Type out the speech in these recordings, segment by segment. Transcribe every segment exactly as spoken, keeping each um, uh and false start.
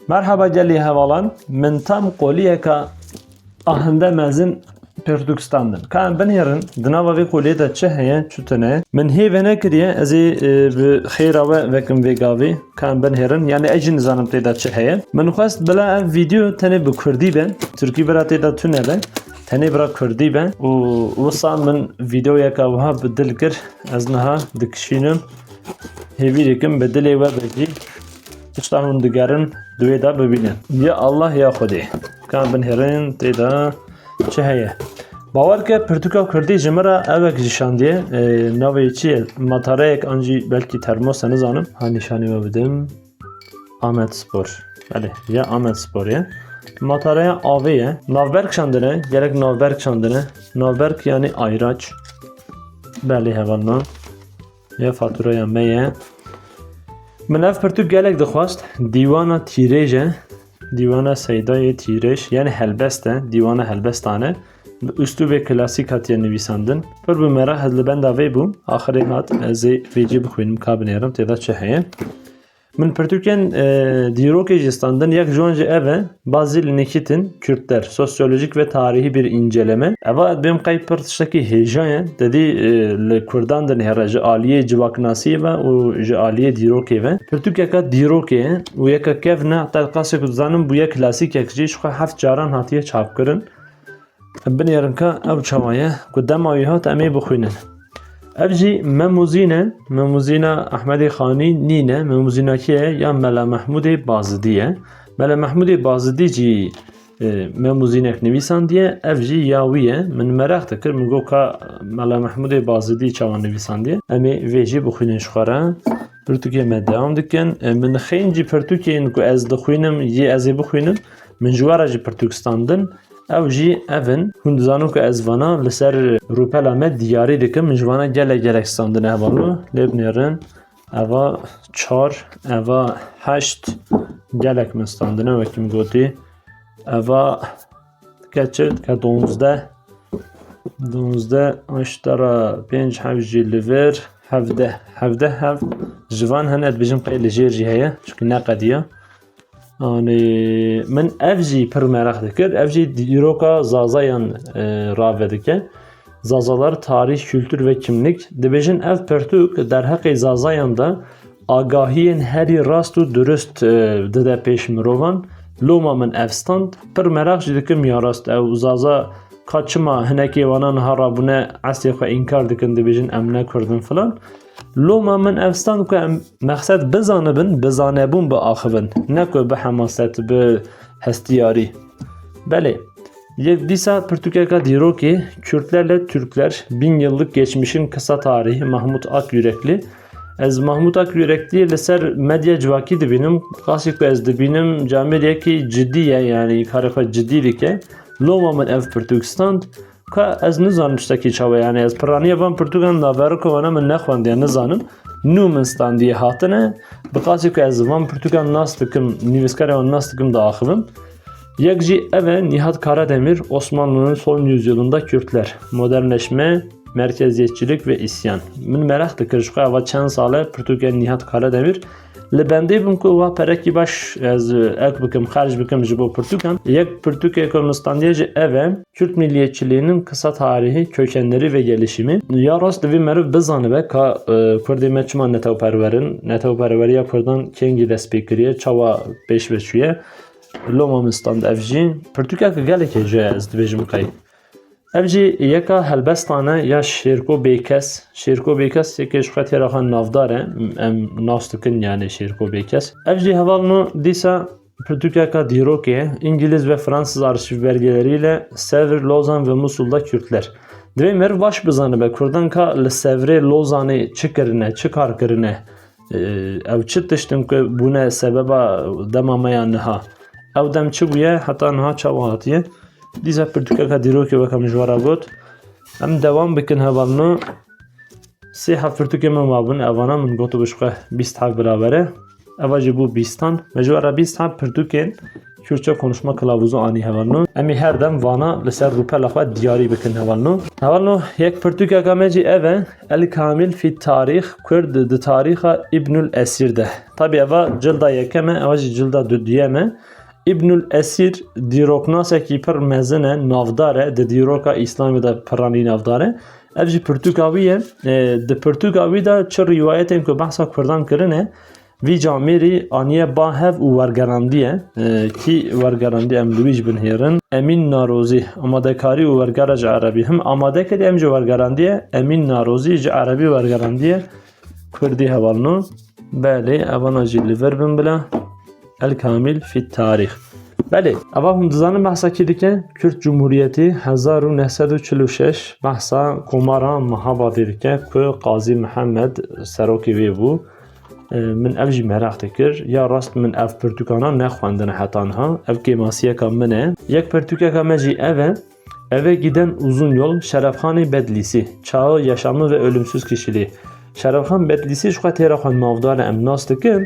Merhaba gelî hevalan, min tam qoliyeka ahinde mezin pirtûk standin. Ka em binêrin, di nava vê qoliyê de çi heye, çi tune? Min hê venekiriye, ez ê, e, bi xêra we vekim vê gavê. Ka em binêrin, yani ez jî nizanim tê de çi heye. Min xwest bila ev vîdeo tenê bi kurdî be, tirkî bira tê de tune be, tenê bira kurdî be. Û wisa min vîdeoyeka wiha bi dil kir, ez niha dikişînim. Hêvî dikim bi dilê we be jî. Tişta hûn digerin, di wê de bibînin. Ya Allah ya Xwedê. Ka em binêrin tê de çi heye. Bawer ke pirtûka kurdî ji min re ewek jî şandiye. E, navê çi ye? Matareyek an jî belkî termos e, nizanim. Ha nîşanî we bidim. Ahmet Spor. Belê, ya Ahmet Spor ye. Matareya avê ye. Navberk şandine, gerek navberk şandine. Navberk yani ayraç. Belê hevalna. Ya faturaya me ye. Min ev pirtûk gelek dixwast. Dîwana Tîrêj e. Dîwana Seydayê Tîrêj, yani helbest e. Dîwana helbestan e. Bi uslûbê klasîk hatiye nivîsandin. Pir bi meraq ez li benda vê bûm. Axirê hat, ez ê vê cî bixwînim, ka binêrim, tê de çi heye. Min pirtûkên, e, dîrokê jî standin, yek ji wan jî ev e, Bazil Nikitin, Kürtler, sosyolojik ve tarihi bir inceleme. Eva ez dibêm qey pir tiştekî hêja ye, te dî, e, li Kurdan dinihêre ji aliyê civaknasiyê ve û ji aliyê dîrokê ve. Pirtûkeka dîrokê ye û yeka kevn e, heta qasê ku dizanim bûye klasîkek jî, ji xwe heft caran hatiye çapkirin. Binêrin ka ew çawa ye, ku dema wî hat em ê bixwînin. Ev jî Memûzîn e, Memûzîna Ehmedê Xanî nîne, Memûzîna kê ye? Ya Mela Mehmûdê Bazidî ye. Mela Mehmûdê Bazidî jî, e, Memûzînek nivîsandiye, ev jî ya wî ye. Min meraq dikir, min got ka Mela Mehmûdê Bazidî çawa nivîsandiye. Em ê vê jî bixwînin ji xwe re. Pirtûkê me dewam dikin. E, min xeyn jî pirtûkên ku ez dixwînim, yê ez ê bixwînim, min ji we re jî pirtûk standin. Ew jî ev in. Hûn dizanin ku ez vana li ser rûpela me diyarî dikim. Min ji vana gelek gelek standine hevalno. Lê binêrin. Eva çar, eva heşt gelek min standine, wekî min gotî. Eva dike çi? Dike donzdeh. Donzdeh, heşt ra pênc, heft jî li vir. Hevdeh. Hevdeh hev. Ji van hene dibêjin qey li jêr jî heye. Çimkî neqediya. Yanî min ev jî pir meraq dikir. Ev jî dîroka Zazayan, e, rave dike. Zazalar, tarih, kültür ve kimlik. Dibêjin ev pirtûk derheqê Zazayan de agahiyên herî rast û durust, e, dide pêş mirovan. Loma min ev stand. Pir meraq jî dikim ya rast ew Zaza ka çima hinekê wana niha rabûne eslê xwe înkar dikin, dibêjin em ne Kurd in filan. Loma min ev stand ku em mexsed bizanibin, bi zanebûn biaxivin, ne ku bi hemaset, bi hestiyarî. Belê, yek dîsa pirtûkeka dîrokê, Kürtlerle Türkler, bin yıllık geçmişin kısa tarihi, Mahmut Akyürekli. Ez Mahmut Akyürekli'yê li ser medya civakî dibînim, qasî ku ez dibînim camêr yekî cidî ye, yanî karê xwe cidî dike. Loma min ev pirtûk stand. Ka ez nizanim tiştekî çawa, yanî ez piraniya van pirtûkan naveroka wana min nexwendiye, nizanim. Nû min standiyê hatine, bi qasî ku ez van pirtûkan nas dikim, nivîskarê wan nas dikim, diaxivim. Yek jî ev e, Nihat Karademir, Osmanlı'nın son yüzyılında Kürtler, modernleşme, merkeziyetçilik ve isyan. Min meraq dikir ji xwe eva çend sal e pirtûkên Nihat Karademir. Li bendê bim ku wa perekî baş ez ek bikim, xerc bikim ji bo pirtûkan. Yek pirtûkê ku min standiye jî ev e. Kürt milliyetçiliğinin kısa tarihi, kökenleri ve gelişimi. Ya rast divê meriv bizanibe ka, e, Kurdê me çima netewperwer in, netewperweriya Kurdan kengî dest pê kiriye, çawa pêş ve çûye. Loma min stand ev jî. Pirtûkeke gelekê ji ez dibêjim qey. Ev jî yeka helbestan e ya Şêrko Bêkes. Şêrko Bêkes yekê ji xwe têra xwe navdar e. Em nas dikin yani Şêrko Bêkes. Ev jî hevalno dîsa pirtûkeka dîrokê, İngiliz ve Fransız arşiv belgeleriyle Sevr, Lozan ve Musul'da Kürtler. Divê meriv baş bizanibe, Kurdan ka li Sevrê, Lozanê çi kirine, çi kar kirine, e, ew çi tiştin ku bûne sebeba dema me ya niha. Ew dem çi bûye, heta niha çawa hatiye? Dîsa pirtûkeka dîrokê weke min ji we re got. Em dewam bikin hevalno. Sê heft pirtûkê me mabûn, evana min gotibû ji xwe bîst heft bila were. Eva jî bû bîstan. Me ji we re bîst heft pirtûkên Kürtçe konuşma kılavuzu anî hevalno. Em ê her dem vana li ser rûpela xwe diyarî bikin hevalno. Hevalno, yek pirtûkeka me jî ev e, El Kamil fi Tarîx, Kurd di tarîxa Îbnul Esîr de. Tabî eva cilda yekem e, eva jî cilda duduyem e. Îbnul Esîr dîroknasekî pir mezin e, navdar e, di dîroka Îslamê de piranî navdar e. Ev jî pirtûka wî ye. E, di pirtûka wî de çi rîwayetên ku behsa Kurdan kirine, vî camêrî aniye ba hev û wergerandiye, e, kî wergerandiye em li wî ji bin hêrin. Emîn Narozî, amadekarî û wergera ji erebî. Him amade kiriye, him jî wergerandiye. Emîn Narozî ji erebî wergerandiye kurdî hevalno. Belê, evana jî li vir bin bila. El Kamil fi Tarîx. Belê, eva hûn dizanin behsa kî dike? Kürt Cumhuriyeti hezar û neh sed û çil û şeş behsa Komara Mahabadê dike ku Qazî Mihemed serokê wê bû. E, min ev jî meraq dikir. Ya rast min ev pirtûkana nexwendine heta niha. Ev kêmasiyeka min e. Yek pirtûkeka me jî ev e. Eve giden uzun yol, Şerefxanê Bedlîsî, Çağı, Yaşamı ve Ölümsüz Kişiliği. Şerefxan Bedlîsî ji xwe têra xwe navdar e, em nas dikin.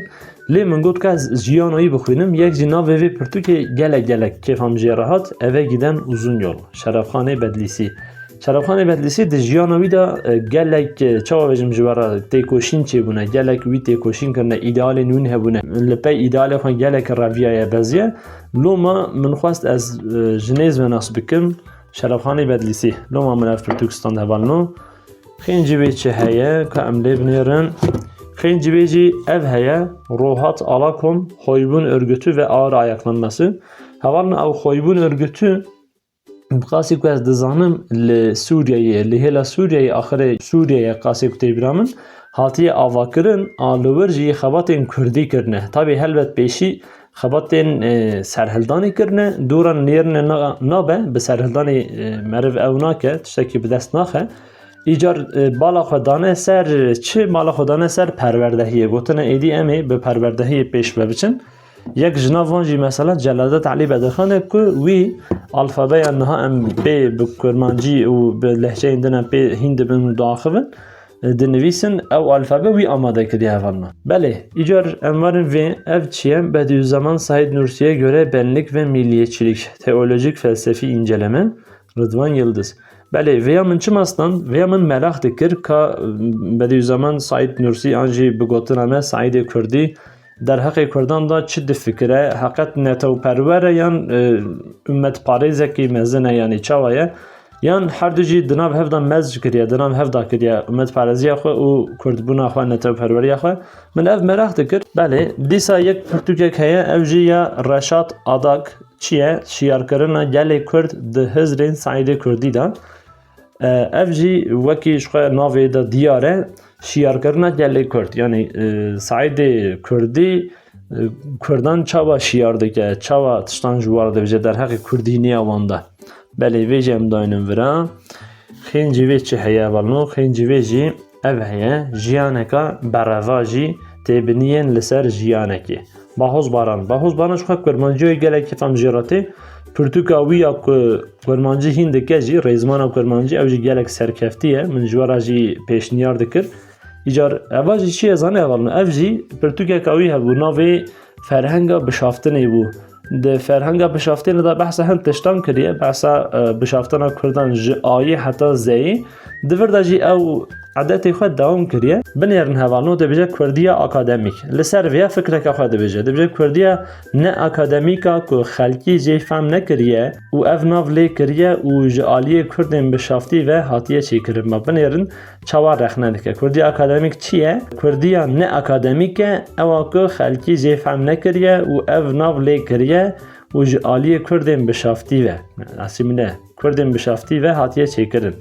Lê min got ka ez jiyana wî bixwînim, yek jî navê vê pirtûkê gelek gelek kêfa min jê re hat, Eve giden uzun yol, Şerefxanê Bedlîsî. Şerefxanê Bedlîsî di jiyana wî de, e, gelek, e, çawa bêjim ji we re têkoşîn çêbûne, gelek wî têkoşîn kirine, îdealên wî hebûne. Li pey îdealê xwe gelek reviyaye, beziye. Loma min xwest ez, e, ji nêz ve nas bikim Şerefxanê Bedlîsî. Loma min ev pirtûk stand hevalno. Xêncî vê çi heye, ka em lê binêrin. Xêncî vê jî ev heye, Rohat Alakom, Hoybun Örgütü ve Ağrı Ayaklanması. Hevalno ew Hoybun Örgütü, bi qasî ku ez dizanim, li Sûriyeyê, li hêla Sûriyeyê, axirê Sûriyeyê qasê ku tê bîra min, hatiye avakirin, a li wir jî xebatên kurdî kirine. Tabî helbet pêşî xebatên, e, serhildanê kirine, dûran nêrine na-, nabe, bi serhildanê, e, meriv ew nake, tiştekî bi dest naxe. Îcar, e, bala xwe dane ser çi? Bala xwe dane ser perwerdehiyê. Gotine êdî em ê bi perwerdehiyê pêş ve biçin. Yek ji nav wan jî mesela Celadet Elî Bedirxan e ku wî alfabeya niha em pê bi kurmancî û bi lehçeyên din em pê hîn dibin û diaxivin, e, dinivîsin, ew alfabe wî amade kiriye hevalna. Belê, îcar em werin vê, ev çi ye? Bediüzzaman Said Nursi'ye göre benlik ve milliyetçilik, teolojik felsefi inceleme, Rıdvan Yıldız. Belê, vêya min çima stand? Vêya min meraq dikir ka, m, Bediüzzaman Said Nursi an jî bi gotina me Saidê Kurdî derheqê Kurdan de çi difikire? Heqet netewperwer e yan, e, ummetparêzekî mezin e, yanî çawa ye? Yan her du jî di nav hev de mezc kiriye, di nav hev de kiriye ummetpareziya xwe û kurdbûna xwe, netewperweriya xwe? Min ev meraq dikir. Belê, dîsa yek pirtûkek heye, ev jî ya Reşat Adak, çi ye? Şiyarkirina gelê Kurd di hizrên Saîdê Kurdî de. E, ev jî wekî ji xwe navê de diyar e, şiyarkirina gelê Kurd. Yanî, e, Saîdê Kurdî, e, Kurdan çawa şiyar dike, çawa tiştan ji war dibêje derheqê kurdîniya wan de. Belê, vê jî em daynin vira. Xêncî vê çi heye, hevalno? Xêncî vê jî ev heye, jiyaneka berevajî tê biniyên li ser jiyanekê. Bahoz Baran. Bahoz Baran ji xwe kurmancî gelek kêfa min jê re tê. Pirtûka wî ya ku kurmancî hîn dike jî, rêzmana kurmancî, ew jî gelek serkeftî ye. Min ji we re jî pêşniyar dikir. Îcar eva jî çi ye zanî hevalno? Ev jî pirtûkeka wî hebû, navê Ferhenga Bişaftinê bû. Di ferhenga bişaftinê de behsa hin tiştan kiriye, behsa, e, bişaftina Kurdan ji Ayê heta Zeyê. Di vir de jî ew edetê xwe dewam kiriye. Binêrin hevalno dibêje Kurdiya akademîk. Li ser vêya fikreke xwe dibêje. Dibêje Kurdiya ne akademîka ku xelkî jê fehm nekiriye û ev nav lê kiriye û ji aliyê Kurdên bişaftî ve hatiye çêkirin. Me binêrin çawa rexne dike. Kurdî akademîk çi ye? Kurdiya ne akademîk e, ewa ku xelkî jê fehm nekiriye û ev nav lê kiriye û ji aliyê Kurdên bişaftî ve, asîmîle, Kurdên bişaftî ve hatiye çêkirin.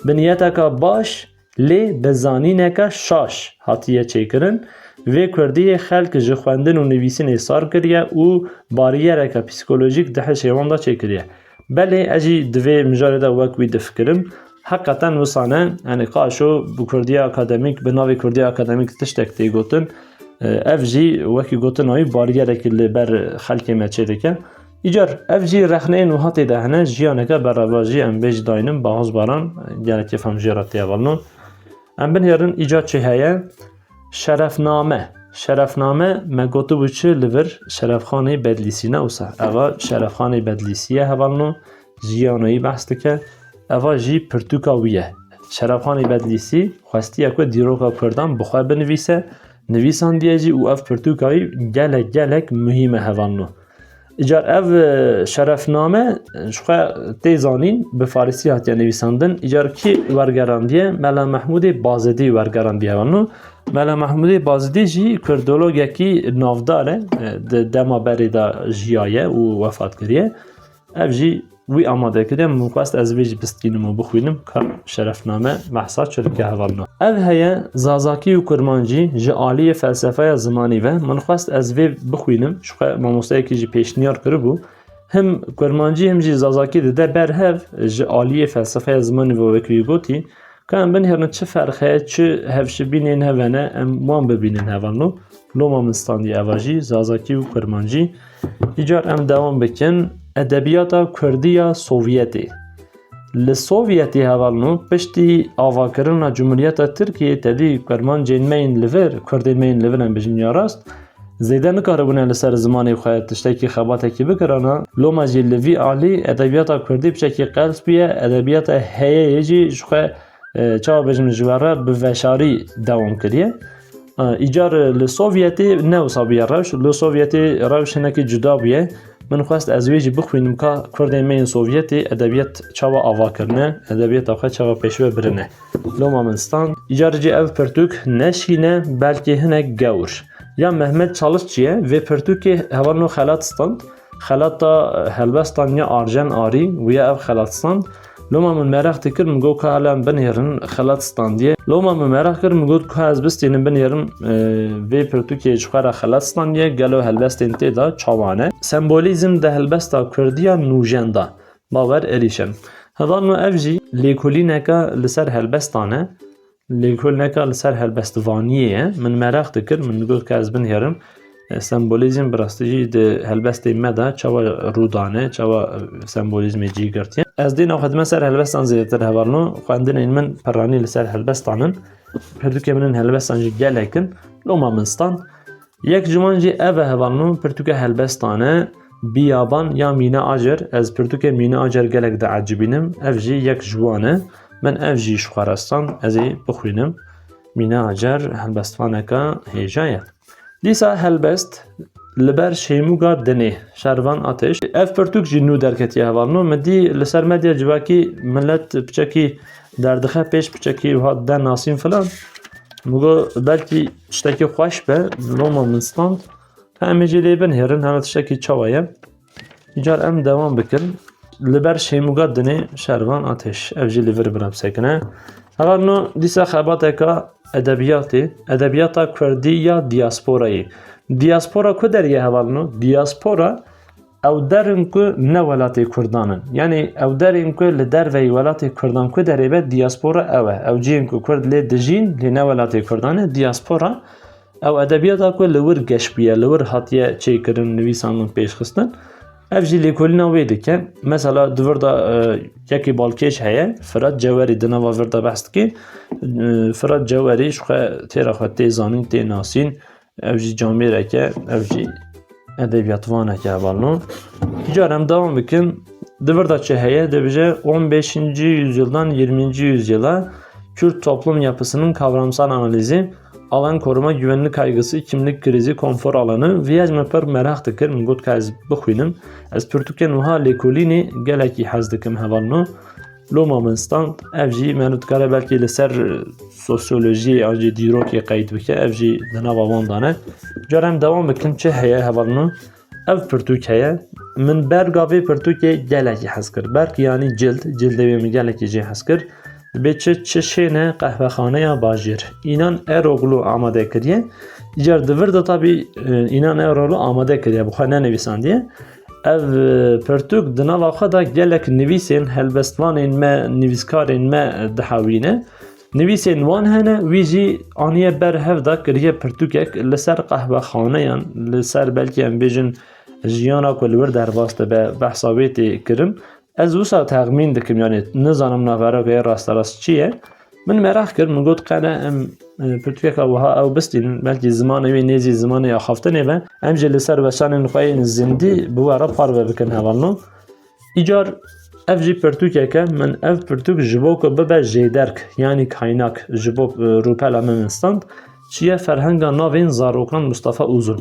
Bi niyeteka baş, lê bi zanîneke şaş hatiye çêkirin. Vê Kurdiyê xelk ji xwendin û nivîsînê sar kiriye û bariyereke psîkolojîk di hişê wan de çêkiriye. Belê, ez jî di vê mijarê de wek wî difikirim. Heqeten wisa ne, yanî qaşo bi Kurdiya akademîk, bi navê Kurdiya akademîk tiştek tê gotin. Ev jî wekî gotina wî barîyerekî li ber xelkê me çêdike. Îcar ev jî rexneyên wiha tê de hene, jiyaneke berevajî em bê jî daynin, Bahoz Baran gelek kêfa min jê re tê hevalno. Em binêrin îcar çi heye? Şerefname. Şerefname me gotibû çi li vir Şerefxanê Bedlîsî ne wisa? Eva Şerefxanê Bedlîsî ye hevalno, jiyanoyî behs dike. Eva jî pirtûka wî ye. Şerefxanê Bedlîsî xwestiye ku dîroka Kurdan bi xwe binivîse, nivîsandiye jî û ev pirtûka wî gelek gelek muhîm e hevalno. Îcar ev, e, şerefname, e, ji xwe tê zanîn, bi farisî hatiye nivîsandin. Îcar kî wergerandiye? Mela Mehmûdê Bazidî wergerandiye hevalno. Mela Mehmûdê Bazidî jî kurdologekî navdar e, e, di dema berê de jiyaye û wefat kiriye. Ev jî wî amade kiriye, min xwest ez vê jî bistînim û bixwînim, ka şerefname behsa çi dike hevalno. Ev heye Zazakî û Kurmancî ji aliyê felsefeya zimanî ve, min xwest ez vê bixwînim, ji xwe mamosteyekî jî pêşniyar kiribû. Him Kurmancî him jî Zazakî dide ber hev, ji aliyê felsefeya zimanî ve wekî wî gotî, ka em binihêrin çi ferq heye, çi hevşibînên heve ne, em wan bibînin hevalno. Loma min standî eva jî, Zazakî û Kurmancî. Îcar em dewam bikin. Edebiyata Kurdî ya Sovyetê. Li Sovyetê hevalno, piştî avakirina Cumhuriyeta Tirkiyê, tevî Kurmancên me yên li vir, Kurdên me yên li vir em bijîn ya rast, zêde nikaribûne li ser zimanê xwe tiştekî xebatekî bikirana. Loma jî li vî alî edebiyata Kurdî piçekî qels bûye, edebiyata heyeyê jî ji xwe, e, çawa bêjim, ji we re bi veşarî dewam kiriye. E, îcar li Sovyetê ne wisa bûye rewş. Li Sovyetê rewş hinekî cuda bûye. Min xwest ez wê jî bixwînim ka Kurdên me yên Sovyetê edebiyat çawa ava kirine, edebiyata xwe çawa pêşve birine. Loma min stand. Îcar jî ev pirtûk ne şîn e, belkî hinek gewr. Ya Mehmet Çalıkçı ye, vê pirtûkê hevalno xelat stand. Xelata helbestan ya Arjen Arî, wî ya ev xelat stand. Loma min meraq dikir, min got ka hele em binêrin xelat standiye. Loma min meraq kir, min got ka ez bistînim binêrim, e, vê pirtûkê ji xwe re xelat standiye, gelo helbestên tê de çawa ne? Sembolîzm di helbesta kurdî ya nûjen de. Bawer Erîşen. Hevalno ev jî lêkolîneka li ser helbestan e. Lêkolîneka li ser helbestvaniyê ye. Min meraq dikir, min digot ka ez binihêrim, e, sembolîzm bi rastî jî di helbestê me de çawa rû dane, çawa, e, sembolîzmê cî girtiye. Ez dê nexwe dime ser helbestan zêdetir hevalno, xwendinên min piranî li ser helbestan in. Pirtûkê min in helbestan jî gelek in. Loma min stand. Yek ji wan jî ev e hevalno, pirtûka helbestan e, Biyaban ya Mîne Acer. Ez pirtûkê Mîne Acer gelek diecibînim. Ev jî yek ji wan e. Min ev jî ji xwe re stand, ez ê bixwînim. Mîne Acer helbestvaneka hêja ye. Dîsa helbest Li ber Şêmûga Dinê, Şervan Ateş. Ev pirtûk jî nû derketiye hevalno. Min dî li ser medya civakî milet piçekî derdixe pêş, piçekî wiha dide nasîn filan. Min got belkî tiştekî xweş be, loma min stand. Em ê jî lê binihêrin, hema tiştekî çawa ye. Îcar em dewam bikin. Li ber Şêmûga Dinê, Şervan Ateş. Ev jî li vir bira bisekine. Hevalno dîsa xebateka edebiyatê, edebiyata kurdî ya diasporayê. Diaspora ku derê ye hevalno? Diaspora ew der in ku ne welatê kurdan in. Yanî ew derên ku li derveyî welatê kurdan ku derê be, diaspora ew e. Ew cihên ku kurd lê dijîn, lê ne welatê kurdan e, diaspora. Ew edebiyata ku li wir geş bûye, li wir hatiye çêkirin, nivîsandin, pêşxistin. Ev jî lêkolîna wê dike. Mesela di vir de, e, yekî balkêş heye, Firat Cewerî di nava vir de behs dike. E, Firat Cewerî ji xwe têra xwe tê zanîn, tê nasîn. Ev jî camêrek e, ev jî edebiyatvanek e hevalno. Îcar em dewam bikin. Di vir de çi heye? Dibêje, on beşinci yüzyıldan yirminci yüzyıla Kürt toplum yapısının kavramsal analizi, alan koruma güvenlik kaygısı, kimlik krizi, konfor alanı. Vî ez me pir meraq dikir, min got ka ez bixwînim. Ez pirtûkên wiha lêkolînê gelekî hez dikim hevalno. Loma min stand, ev jî me dikare belkî li ser sosyolojiyê an jî dîrokê qeyd bike, ev jî di nava wan de ne. Îcar em dewam bikin, çi heye hevalno? Ev pirtûk heye. Min berga vê pirtûkê gelekî hez kir. Berg yanî cild, cildê wê min gelekî jê hez kir. Dibê çi, Çi şên e qehwexaneya bajêr. Înan Eroglu amade kiriye. Îcar di vir de tabî, e, Înan Eroglu amade kiriye, bi xwe nenivîsandiye. Ev, e, pirtûk di nava xwe de gelek nivîsên, helbestvanên me, nivîskarên me, e, dihewîne. Nivîsên wan hene, wî jî aniye ber hev de kiriye pirtûkek li ser qehwexaneyan, li ser belkî em bêjin jiyana ku li wir derbas dibe, behsa wê tê kirin. Ez wisa texmîn dikim, yanî nizanim naverok heye rasterast çi ye. Min meraq kir, min got qene em e, pirtûkeka wiha ew bistînin, belkî zimanê wê nêzî zimanê axaftinê be, em jî li ser weşanên xwe yên zindî bi we re parve bikin hevalno. Îcar ev jî pirtûkeke, min ev pirtûk ji bo ku bibe jêderk, yanî kaynak, ji bo, e, rûpela min min stand, çiye ferhenga navên zarokan Mustafa Uzun.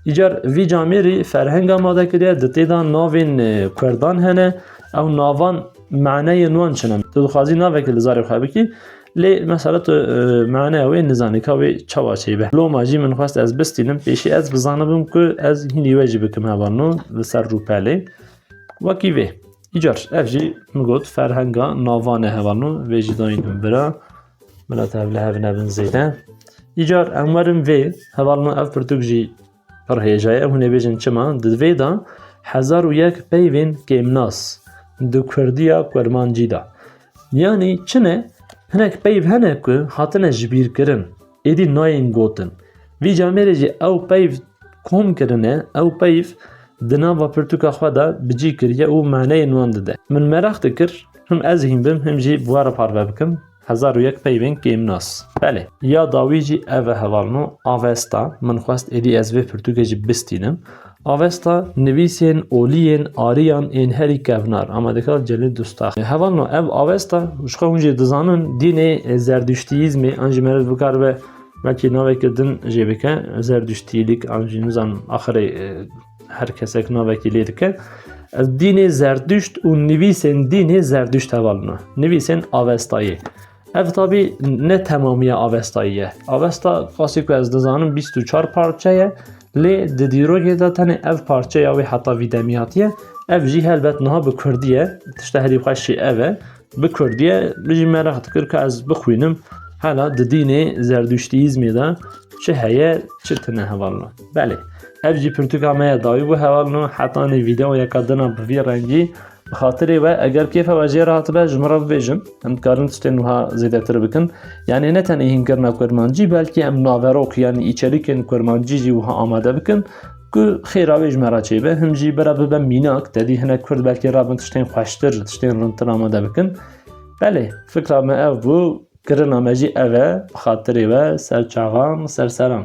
Îcar vî camêrî ferhenga amade kiriye, di tê de navên, e, kurdan hene, ew navan maneyên wan çi ne? Tu dixwazî navekê li zarê xwe bikî, lê mesela tu, e, maneya wê nizanî ka wê çawa çêbe. Loma jî min xwest ez bistînim, pêşî ez bizanibim ku ez hînî we jî bikim hevalno li ser rûpelê. Wekî vê. Îcar ev jî min got ferhenga navan e hevalno, vê jî dayînim bira. Bila te hev li hev nebin zêde. Îcar em werin vê, hevalno ev pirtûk jî pir hêja ye. Hûn ê bêjin çima? Di vê de hezar û yek peyvên kêmnas di kurdiya kurmancî de. Yanî çi ne? Hinek peyv hene ku hatine jibîrkirin, êdî nayên gotin. Vî camêrê jî ew peyv kom kirine, ew peyv di nava pirtûka xwe de bi cî kiriye û maneyên wan dide. Min meraq dikir, him ez hîn bim, him jî bi we re parve bikim. Hezar û yek peyvên kêmnas. Belê, ya dawî jî ev e hevalno, Avesta. Min xwest êdî ez vê pirtûkê jî bistînim. Avesta nivîsên olî yên ariyan ên herî kevnar, amadekar Celîl Dustax. Hevalno, ev Avesta, ji xwe hûn jî dizanin, dînê zerduştiyîzmê, an jî meriv bikaribe belkî naveke din jê bike, zerduştiyîlik, an jî nizanim axirê, e, her kesek navekî lê dike. Dînê zerduşt û nivîsên dînê zerduşt hevalno. Nivîsên Avestayê. Ev tabî ne temamiya Avestayê ye. Avesta, qasî ku ez dizanim, bîst û çar parçe ye, lê di dîrokê de tenê ev parçeya wê heta vî demî hatiye. Ev jî helbet niha bi kurdî ye. Tişta herî xweş jî ev e. Bi kurdî ye, min jî meraq dikir ku ez bixwînim, hela di dînê zerduştiyîzmê de çi heye, çi tune hevalno. Belê, ev jî pirtûka me ya dawî bû hevalno, hetanî vîdeoyeka din a bi vî rengî. Bi xatirê we, eger kêfa we jê re hatibe, ji min re bibêjin. Em dikarin tiştên wiha zêdetir bikin. Yanî ne tenê hînkirina kurmancî, belkî em naverok, yanî îçerîkên kurmancî jî wiha amade bikin, ku xêra wê ji me re çêbe. Him jî bira bibe mînak, te dî hinek kurd belkî rabin tiştên xweştir, tiştên rindtir amade bikin. Belê, fikra me ev bû, kirina me jî ev e, bi xatirê we, ser çavan, ser seran.